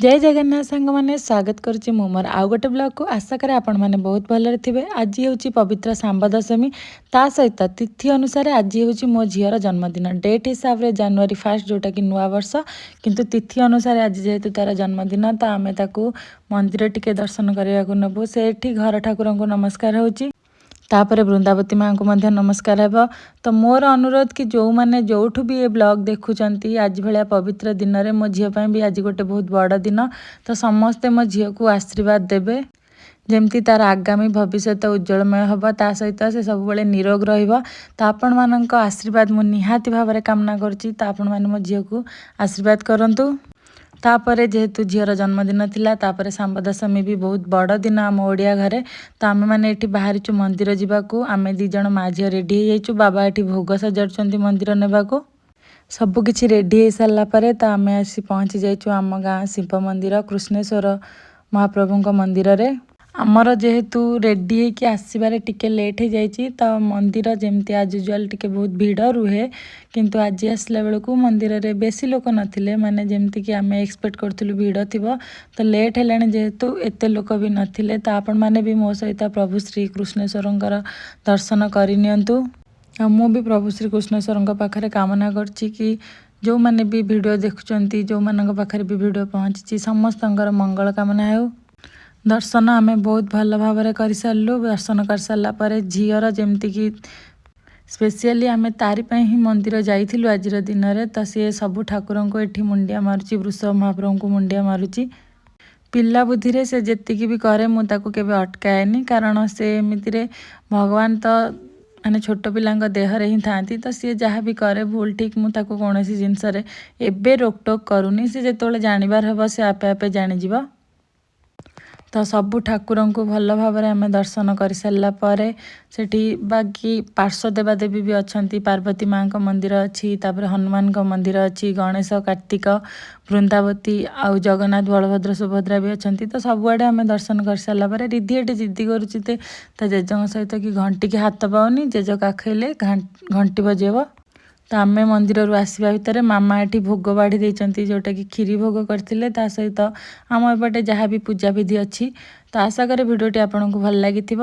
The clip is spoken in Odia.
ଜୟ ଜଗନ୍ନାଥ ସାଙ୍ଗମାନେ, ସ୍ୱାଗତ କରୁଛି ମୁଁ ମୋର ଆଉ ଗୋଟେ ବ୍ଲଗ୍କୁ। ଆଶା କରେ ଆପଣମାନେ ବହୁତ ଭଲରେ ଥିବେ। ଆଜି ହେଉଛି ପବିତ୍ର ଶାମ୍ବ ଦଶମୀ, ତା ସହିତ ତିଥି ଅନୁସାରେ ଆଜି ହେଉଛି ମୋ ଝିଅର ଜନ୍ମଦିନ। ଡେଟ୍ ହିସାବରେ ଜାନୁଆରୀ 1, ଯେଉଁଟାକି ନୂଆ ବର୍ଷ, କିନ୍ତୁ ତିଥି ଅନୁସାରେ ଆଜି ଯେହେତୁ ତା'ର ଜନ୍ମଦିନ, ତ ଆମେ ତାକୁ ମନ୍ଦିର ଟିକେ ଦର୍ଶନ କରିବାକୁ ନେବୁ। ସେଠି ଘର ଠାକୁରଙ୍କୁ ନମସ୍କାର ହେଉଛି, ତାପରେ ବୃନ୍ଦାବତୀ ମାଆଙ୍କୁ ମଧ୍ୟ ନମସ୍କାର ହେବ। ତ ମୋର ଅନୁରୋଧ କି ଯେଉଁମାନେ ଯେଉଁଠୁ ବି ଏ ବ୍ଲଗ୍ ଦେଖୁଛନ୍ତି, ଆଜି ଭଳିଆ ପବିତ୍ର ଦିନରେ, ମୋ ଝିଅ ପାଇଁ ବି ଆଜି ଗୋଟେ ବହୁତ ବଡ଼ ଦିନ, ତ ସମସ୍ତେ ମୋ ଝିଅକୁ ଆଶୀର୍ବାଦ ଦେବେ, ଯେମିତି ତାର ଆଗାମୀ ଭବିଷ୍ୟତ ଉଜ୍ଜଳମୟ ହେବ, ତା ସହିତ ସେ ସବୁବେଳେ ନିରୋଗ ରହିବ। ତ ଆପଣମାନଙ୍କ ଆଶୀର୍ବାଦ ମୁଁ ନିହାତି ଭାବରେ କାମନା କରୁଛି। ତ ଆପଣମାନେ ମୋ ଝିଅକୁ ଆଶୀର୍ବାଦ କରନ୍ତୁ। ତାପରେ ଯେହେତୁ ଝିଅର ଜନ୍ମଦିନ ଥିଲା, ତାପରେ ଶାମ୍ବ ଦଶମୀ ବି ବହୁତ ବଡ଼ ଦିନ ଆମ ଓଡ଼ିଆ ଘରେ, ତ ଆମେମାନେ ଏଠି ବାହାରିଛୁ ମନ୍ଦିର ଯିବାକୁ। ଆମେ ଦୁଇ ଜଣ ମା ଝିଅ ରେଡ଼ି ହେଇଯାଇଛୁ। ବାବା ଏଠି ଭୋଗ ସଜାଡ଼ୁଛନ୍ତି ମନ୍ଦିର ନେବାକୁ। ସବୁକିଛି ରେଡ଼ି ହେଇସାରିଲା ପରେ ତ ଆମେ ଆସି ପହଞ୍ଚି ଯାଇଛୁ ଆମ ଗାଁ ଶିବ ମନ୍ଦିର, କୃଷ୍ଣେଶ୍ୱର ମହାପ୍ରଭୁଙ୍କ ମନ୍ଦିରରେ। ଆମର ଯେହେତୁ ରେଡ଼ି ହେଇକି ଆସିବାରେ ଟିକେ ଲେଟ୍ ହେଇଯାଇଛି, ତ ମନ୍ଦିର ଯେମିତି ଆଜ୍ ୟୁଜୁଆଲ୍ ଟିକେ ବହୁତ ଭିଡ଼ ରୁହେ, କିନ୍ତୁ ଆଜି ଆସିଲା ବେଳକୁ ମନ୍ଦିରରେ ବେଶୀ ଲୋକ ନଥିଲେ। ମାନେ ଯେମିତିକି ଆମେ ଏକ୍ସପେକ୍ଟ କରୁଥିଲୁ ଭିଡ଼ ଥିବ, ତ ଲେଟ୍ ହେଲାଣି ଯେହେତୁ ଏତେ ଲୋକ ବି ନଥିଲେ। ତ ଆପଣମାନେ ବି ମୋ ସହିତ ପ୍ରଭୁ ଶ୍ରୀ କୃଷ୍ଣେଶ୍ୱରଙ୍କର ଦର୍ଶନ କରିନିଅନ୍ତୁ। ଆଉ ମୁଁ ବି ପ୍ରଭୁ ଶ୍ରୀ କୃଷ୍ଣେଶ୍ୱରଙ୍କ ପାଖରେ କାମନା କରୁଛି କି ଯେଉଁମାନେ ବି ଭିଡ଼ିଓ ଦେଖୁଛନ୍ତି, ଯେଉଁମାନଙ୍କ ପାଖରେ ବି ଭିଡ଼ିଓ ପହଞ୍ଚିଛି, ସମସ୍ତଙ୍କର ମଙ୍ଗଳ କାମନା ହେଉ। ଦର୍ଶନ ଆମେ ବହୁତ ଭଲ ଭାବରେ କରିସାରିଲୁ। ଦର୍ଶନ କରିସାରିଲା ପରେ ଝିଅର ଯେମିତିକି ସ୍ପେସିଆଲି ଆମେ ତାରି ପାଇଁ ହିଁ ମନ୍ଦିର ଯାଇଥିଲୁ ଆଜିର ଦିନରେ, ତ ସିଏ ସବୁ ଠାକୁରଙ୍କୁ ଏଠି ମୁଣ୍ଡିଆ ମାରୁଛି, ବୃଷଭ ମହାପ୍ରଭୁଙ୍କୁ ମୁଣ୍ଡିଆ ମାରୁଛି। ପିଲା ବୁଦ୍ଧିରେ ସେ ଯେତିକି ବି କରେ, ମୁଁ ତାକୁ କେବେ ଅଟକାଏନି, କାରଣ ସେ ଏମିତିରେ ଭଗବାନ ତ ମାନେ ଛୋଟ ପିଲାଙ୍କ ଦେହରେ ହିଁ ଥାଆନ୍ତି। ତ ସିଏ ଯାହା ବି କରେ, ଭୁଲ ଠିକ୍, ମୁଁ ତାକୁ କୌଣସି ଜିନିଷରେ ଏବେ ରୋକଟୋକ କରୁନି। ସେ ଯେତେବେଳେ ଜାଣିବାର ହେବ, ସେ ଆପେ ଆପେ ଜାଣିଯିବ। ତ ସବୁ ଠାକୁରଙ୍କୁ ଭଲ ଭାବରେ ଆମେ ଦର୍ଶନ କରିସାରିଲା ପରେ ସେଠି ବାକି ପାର୍ଶ୍ୱ ଦେବାଦେବୀ ବି ଅଛନ୍ତି। ପାର୍ବତୀ ମାଆଙ୍କ ମନ୍ଦିର ଅଛି, ତାପରେ ହନୁମାନଙ୍କ ମନ୍ଦିର ଅଛି, ଗଣେଶ, କାର୍ତ୍ତିକ, ବୃନ୍ଦାବତୀ ଆଉ ଜଗନ୍ନାଥ, ବଳଭଦ୍ର, ସୁଭଦ୍ରା ବି ଅଛନ୍ତି। ତ ସବୁଆଡ଼େ ଆମେ ଦର୍ଶନ କରିସାରିଲା ପରେ ରିଧି ଏଠି ଜିଦ୍ଦି କରୁଛି ତା ଜେଜେଙ୍କ ସହିତ କି ଘଣ୍ଟିକି ହାତ ପାଉନି, ଜେଜ କାଖେଇଲେ ଘଣ୍ଟି ବଜେଇବ। ତ ଆମେ ମନ୍ଦିରରୁ ଆସିବା ଭିତରେ ମାମା ଏଠି ଭୋଗ ବାଢ଼ି ଦେଇଛନ୍ତି, ଯେଉଁଟାକି କ୍ଷୀରି ଭୋଗ କରିଥିଲେ, ତା ସହିତ ଆମ ଏପଟେ ଯାହା ବି ପୂଜା ବିଧି ଅଛି। ତ ଆଶା କରେ ଭିଡ଼ିଓଟି ଆପଣଙ୍କୁ ଭଲ ଲାଗିଥିବ।